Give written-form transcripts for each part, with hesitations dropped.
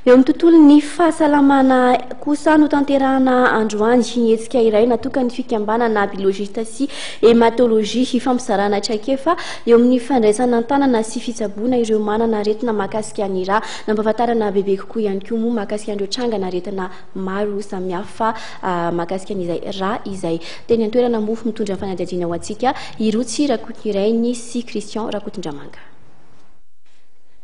Eo amin'ny tontolon'ny fahasalamana kosa, notanterahana androany ny hetsika iray natokan'ny fikambanana biologiste sy hématologie hifampizarana traikefa eo amin'ny fandraisana an-tanana sy fitsaboana ireo manana aretina mahakasika ny ra. Nampahafantarana bebe kokoa ihany koa moa mahakasika an'ireo trangan'aretina maro samihafa mahakasika an'izay ra izay. Teny an-toerana moa mitondra ny fanadihadiana ho antsika i Rotsy Rakotonirainy sy Christian Rakotondramanga.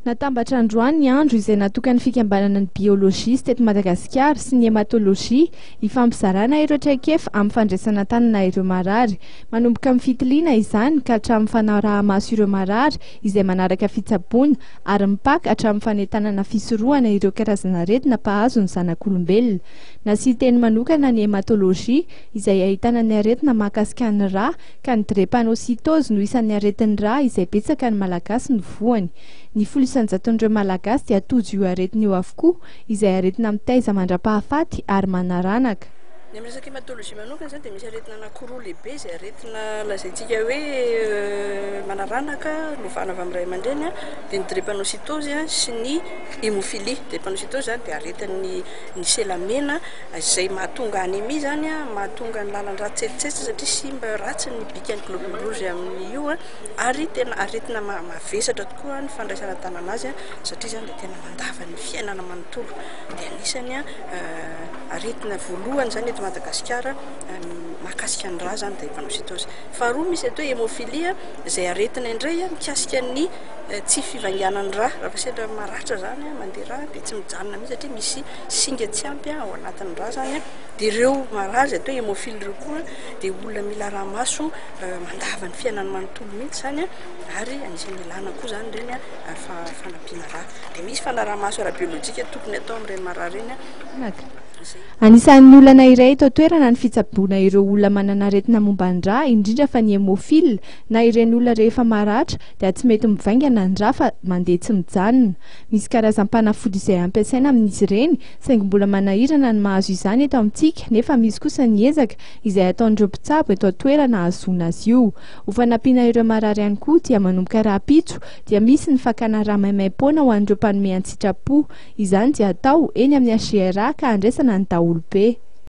Natambatra androany ny andro izay natokan'ny fikambanana ny biologiste eto Madagasikara sy ny hematologie hifampizarana ireo traikefa amin'ny fandraisana an-tanana ireo marary. Manomboka amin'ny fitiliana izany ka hatramin'ny fanaraha-maso ireo marary izay manaraka fitsaboana ary mipaka hatramin'ny fanentanana fisorohana ireo karazan'aretina mpahazo ny zanak'olombelona. Nasian-teny manokana ny hematologie izay ahitana ny aretina mahakasika ny ra ka ny drépanocytose no isan'ny aretin'ny ra izay betsaka ny Malagasy no voany. Ny 10%-n'ireo Malagasy dia tojo io aretina io avokoa, izay aretina mitaiza mandra-pahafaty ary manaranaka. Ny amin'ny resaka hématologie manokana izany dia misy aretina anankiroa lehibe izay aretina lazaintsika hoe manaranaka, lovana avy amin'ny ray aman-dreny, dia ny drépanocytose sy ny hémophilie. Drépanocytose izany dia aretin'ny ny sela mena Izay mahatonga anémie izany, mahatonga ny lalan-drà tsetsitsetsitra satria simba ratsy ny bikan'ny globule rouge amin'io ary tena aretina mavesatra tokoa ny fandraisana an-tanana azy satria izany dia tena mandava ny fiainana manontolo. Dia anisany aretina voalohany izany eto Madagasikara mahakasika ny rà izany drépanocytose. Faharoa misy atao hoe hémophilie izay aretina indray mikasika ny tsy fivainganan'ny rà. Raha vao sendra maratra izany mandeha rà dia tsy mijanona mihitsy satria misy singa tsy ampy ao anatin'ny rà izany dia ireo marary izay atao hoe hémophile ireo koa dia olona mila rà-maso mandava ny fiainany manontolo mihitsy izany ary anisan'ny ilana koa izany ireny fanampiana rà. Dia misy fanaraha-maso ara-biolojika tokony atao amin'ireny marary ireny. Anisan'ny olana iray eto an-toerana ny fitsaboana ireo olona manana aretina momba ny rà, indrindra fa ny hémophile na ireny olona rehefa maratra dia tsy mety mivaingana ny rà fa mandeha tsy mijanona. Misy karazam-panafody izay ampiasaina amin'izy ireny, saingy mbola manahirana ny mahazo izany eto amintsika, nefa misy kosa ny ezaka izay ataon'ireo mpitsabo eto an-toerana hahazoana azy io. Ho fanampiana ireo marary ihany koa dia manomboka rahampitso dia misy ny fakana rà maimaim-poana ho an'ireo mpanome an-tsitrapo. Izany dia atao eny amin'ny HJRA ka handraisana ny daholobe.